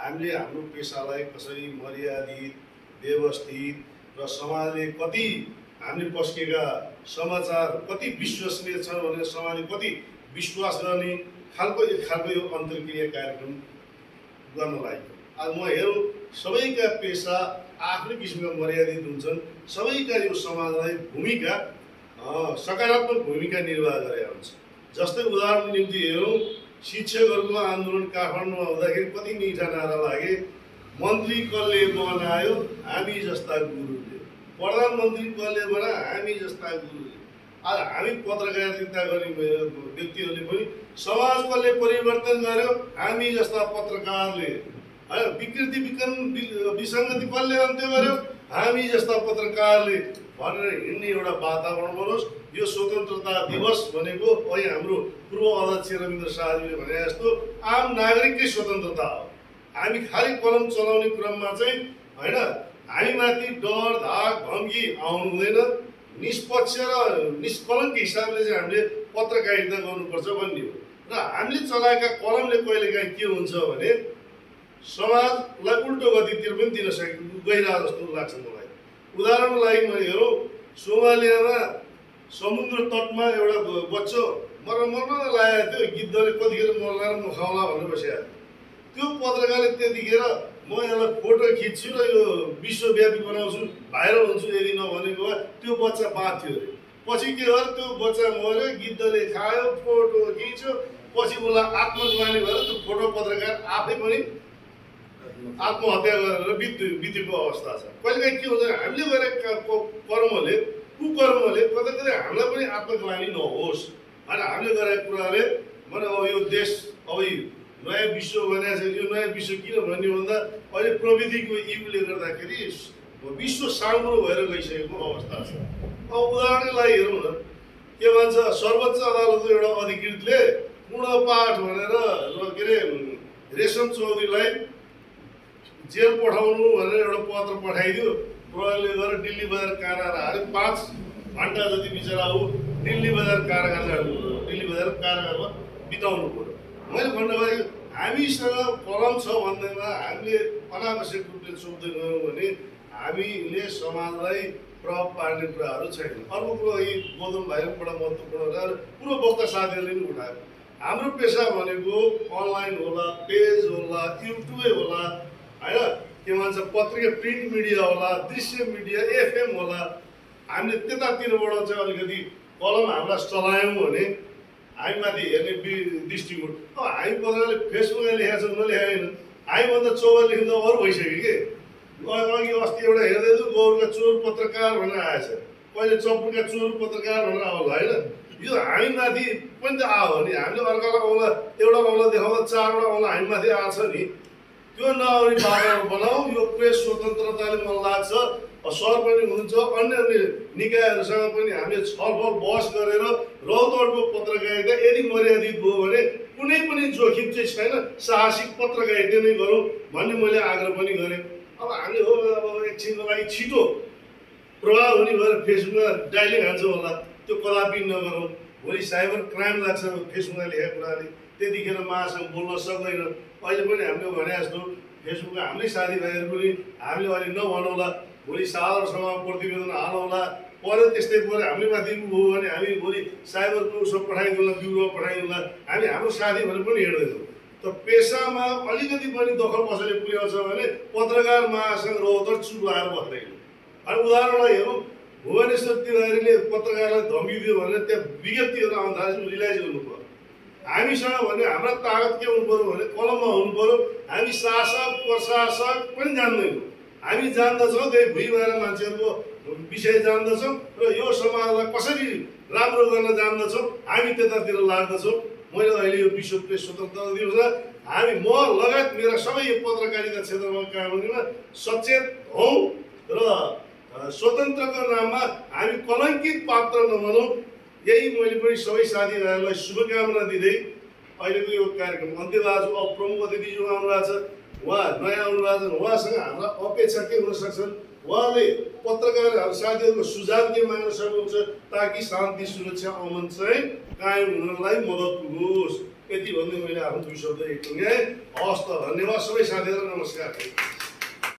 हामीले हाम्रो पेसालाई कसरी मर्यादित व्यवस्थित र समाजले कति हामीले पस्केका समाचार कति विश्वसनीय छ भनेर समाजले कति विश्वास गर्ने खालको एक खालको यो अन्तर्क्रिया कार्यक्रम गर्न लाग्यो। आज म हेरौँ सबैका पेसा आफ्नै किसिमका मर्यादित हुन्छन्, सबैका यो समाजलाई भूमिका सकारात्मक भूमिका निर्वाह गरेका हुन्छ। जस्तै उदाहरणको निम्ति हेरौँ शिक्षकहरूको आन्दोलन काठमाडौँमा हुँदाखेरि कति मिठा नारा लागे, मन्त्री कसले बनायो हामी जस्ता गुरुले, प्रधानमन्त्री कसले बनायो हामी जस्ता गुरुले। आज हामी पत्रकारिता गर्ने व्यक्तिहरूले पनि समाज कसले परिवर्तन गर्यो हामी जस्ता पत्रकारले, होइन विकृति विसङ्गति कसले अन्त्य गर्यो हामी जस्ता पत्रकारले भनेर हिँड्ने एउटा वातावरण बनोस्। यो स्वतन्त्रता दिवस भनेको अहिले हाम्रो पूर्व अध्यक्ष रविन्द्र शाहजीले भने जस्तो आम नागरिककै स्वतन्त्रता हो। हामी खालि कलम चलाउने क्रममा चाहिँ होइन हामीमाथि डर धाक धम्की आउनु हुँदैन, निष्पक्ष र निष्कलङ्क हिसाबले चाहिँ हामीले पत्रकारिता गर्नुपर्छ भन्ने हो। र हामीले चलाएका कलमले कहिलेकाहीँ के हुन्छ भने समाजलाई उल्टो गतितिर पनि दिन गइरहेको जस्तो लाग्छ मलाई। उदाहरणको लागि मैले हेरौँ सोमालियामा समुद्र तटमा एउटा बच्चो मर्न लागेको थियो, गिद्धले कतिखेर मर्ला र नखाउला भनेर बसिरहेको थियो। त्यो पत्रकारले त्यतिखेर म यसलाई फोटो खिच्छु र यो विश्वव्यापी बनाउँछु भाइरल हुन्छु यदि नभनेको भए त्यो बच्चा बाँच्थ्यो अरे। पछि के गर्यो त्यो बच्चा मऱ्यो, गिद्धले खायो, फोटो खिच्यो, पछि उसलाई आत्मग्लानी भएर त्यो फोटो पत्रकार आफै पनि आत्महत्या गरेर बितेको अवस्था छ। कहिलेकाहीँ के हुन्छ हामीले गरेका कर्मले कुकर्मले कतै कतै हामीलाई पनि आत्मग्लानी नहोस् होइन। हामीले गरेका कुराले मैले अब यो देश अब नयाँ विश्व भनेको छ। यो नयाँ विश्व किन भन्ने भन्दा अहिले प्रविधिको युगले गर्दाखेरि विश्व साँगुरो भएर गइसकेको अवस्था छ। अब उदाहरणको लागि हेरौँ न, के भन्छ सर्वोच्च अदालतको एउटा अधिकृतले पूर्णपाठ भनेर के अरे रेशम चौधरीलाई जेल पठाउनु भनेर एउटा पत्र पठाइदियो। प्रहरीले गएर दिल्ली बजार कारागार हाल्यो, 5 घन्टा जति बिचरा ऊ दिल्ली बजार कारागारमा बिताउनु पर्यो। मैले भन्नु खोजेको हामीसँग कलम छ भन्दैमा हामीले अनावश्यक रूपले सोध्दै गयौँ भने हामीले समाजलाई प्रभाव पार्ने कुराहरू छैन। अर्को कुरो यी गौतम भाइले बडा महत्त्वपूर्ण कुरा पूर्व वक्ता साथीहरूले पनि उठायो। हाम्रो पेसा भनेको अनलाइन होला, पेज होला, युट्युबै होला होइन, के भन्छ पत्रिका प्रिन्ट मिडिया होला, दृश्य मिडिया एफएम होला। हामीले त्यतातिरबाट चाहिँ अलिकति कलम हामीलाई चलायौँ भने हामीमाथि हेर्ने दृष्टिकोण। अब हामी पत्रकारले फेसबुकमा लेखेका छौँ नलेखेका होइन, हामीभन्दा चौबा लेख्दा अरू भइसक्यो कि। अघि अस्ति एउटा हेर्दै थियौँ गौरका चोर पत्रकार भनेर आएछ, कहिले चपुरका चोर पत्रकार भनेर आउला होइन। यो हामीमाथि पनि त आयो भने हामीले अर्कालाई औँला एउटा औँला देखाउँदा 4वटा औँला हामीमाथि आएको छ नि। त्यो नआउने वातावरण बनाऊ। यो प्रेस स्वतन्त्रताले मलाई लाग्छ सर पनि हुनुहुन्छ, अन्य निकायहरूसँग पनि हामीले छलफल बहस गरेर रौतहटको पत्रकारिता यदि मर्यादित भयो भने कुनै पनि जोखिम चाहिँ छैन, साहसिक पत्रकारिता नै गरौँ भन्ने मैले आग्रह पनि गरेँ। अब हामीले हो अब एकछिनको लागि छिटो प्रभाव हुने भएर फेसबुकमा डाइलिङ हान्छौँ होला, त्यो कदापि नगरौँ। भोलि साइबर क्राइम लाग्छ फेसबुकमा लेखेको कुराले, त्यतिखेर मासँग बोल्न सक्दैन। अहिले पनि हामीले भने जस्तो फेसबुकमा हाम्रै साथीभाइहरू पनि हामीले अहिले नभनौँला, भोलि साधारण सभामा प्रतिवेदन हालौँला, पऱ्यो त्यस्तै पऱ्यो हामीले माथि भयो भने हामी भोलि साइबरको उसो पठाइदिउँला, ब्युरोमा पठाइदिउँला। हामी हाम्रो साथीहरू पनि हेर्दैछौँ। त पेसामा अलिकति पनि दखल कसैले पुर्याउँछ भने पत्रकार महासङ्घ रौतहट चुप लाएर बस्दैन। अनि उदाहरणलाई हेरौँ भुवनेश्वर तिवारीले पत्रकारलाई धम्की दियो भनेर त्यहाँ विज्ञप्तिहरू आउन थालेपछि रिलाइज गर्नु पर्यो। हामीसँग भने हाम्रो तागत के हुनु पर्यो भने कलममा हुनु पर्यो। हामी शासक प्रशासक पनि जान्दैनौँ, हामी जान्दछौँ त्यही भुइँबाट मान्छेहरूको विषय जान्दछौँ र यो समाजलाई कसरी राम्रो गर्न जान्दछौँ, हामी त्यतातिर लाग्दछौँ। मैले अहिले यो विश्व प्रेस स्वतन्त्रता दिवसमा हामी म लगायत मेरा सबै यो पत्रकारिता क्षेत्रमा काम गर्नेमा सचेत हौँ र स्वतन्त्रको नाममा हामी कलङ्कित पात्र नबनौँ। यही मैले पनि सबै साथीभाइहरूलाई शुभकामना दिँदै अहिलेको यो कार्यक्रम अन्त्य भएको छु। अब प्रमुख अतिथिज्यू आउनुभएको छ, उहाँ नयाँ आउनुभएको छ, उहाँसँग हाम्रा अपेक्षा के हुन सक्छन्, उहाँले पत्रकारहरू साथीहरूको सुझाव के माग्न सक्नुहुन्छ ताकि शान्ति सुरक्षा अमन चाहिँ कायम हुनलाई मद्दत पुगोस्। यति भन्दै मैले आफ्नो 2 शब्द टुङ्गाएँ। हवस् त, धन्यवाद सबै साथीहरू, नमस्कार।